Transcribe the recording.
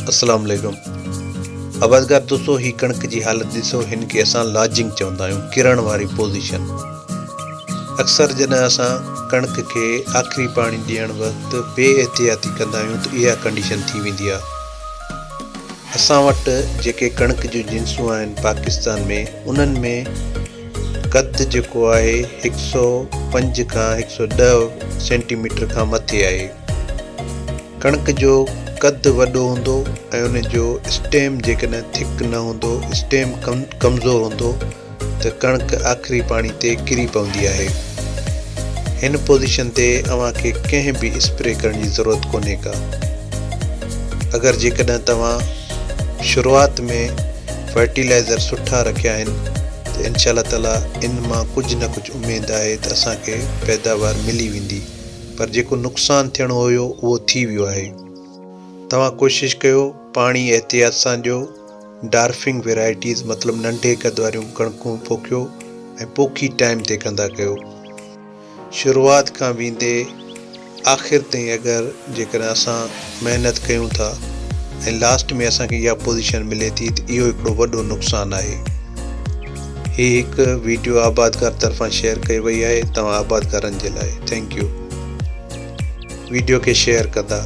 السلام عليڪم آبادگار دوستو هي ڪڻڪ جي حالت ڏسو هن کي اسان لاجنگ چوندا آهيون ڪرڻ واري پوزيشن اڪثر جڏهن اسان ڪڻڪ کي آخري پاڻي ڏيڻ وقت بي احتياطي ڪندا آهيون ته اها ڪنڊيشن ٿي ويندي آهي اسان وٽ جيڪي ڪڻڪ جون جنسون آهن پاڪستان ۾ انهن ۾ قد جيڪو آهي هڪ سئو پنج کان هڪ سئو ڏهه سينٽي ميٽر کان مٿي آهي. ڪڻڪ جو قد وڏو هوندو ۽ ان جو اسٽيم جيڪڏهن ٿڪ نه هوندو، اسٽيم ڪمزور هوندو ته ڪڻڪ آخري پاڻي تي ڪري پوندي آهي. هن پوزيشن تي اوهان کي ڪنهن به اسپري ڪرڻ جي ضرورت ڪونهي ڪا. اگر جيڪڏهن توهان شروعات ۾ فرٽيلائزر سٺا رکيا آهن ته انشاء الله تعالي ان مان ڪجهه نه ڪجهه اميد آهي ته اسان کي پيداوار ملي ويندي پر جيڪو نقصان ٿيڻو هيو اهو ٿي ويو آهي. توهان ڪوشش ڪيو پاڻي احتياط سان ڏيو، ڊارفنگ ويرائٽيز مطلب ننڍي قد واريون ڪڻڪون پوکيو ۽ پوکي ٽائيم تي ڪندا ڪيو. شروعات کان ويندي آخر تائين اگر جيڪڏهن اسان محنت ڪيون ٿا ۽ لاسٽ ۾ اسان کي اها پوزيشن ملي ٿي ته اهو هڪڙو وڏو نقصان آهي. هي هڪ ويڊيو آبادگار طرفان شيئر ڪئي وئي آهي توهان آبادگارن جي لاء thank you video کي شيئر ڪندا.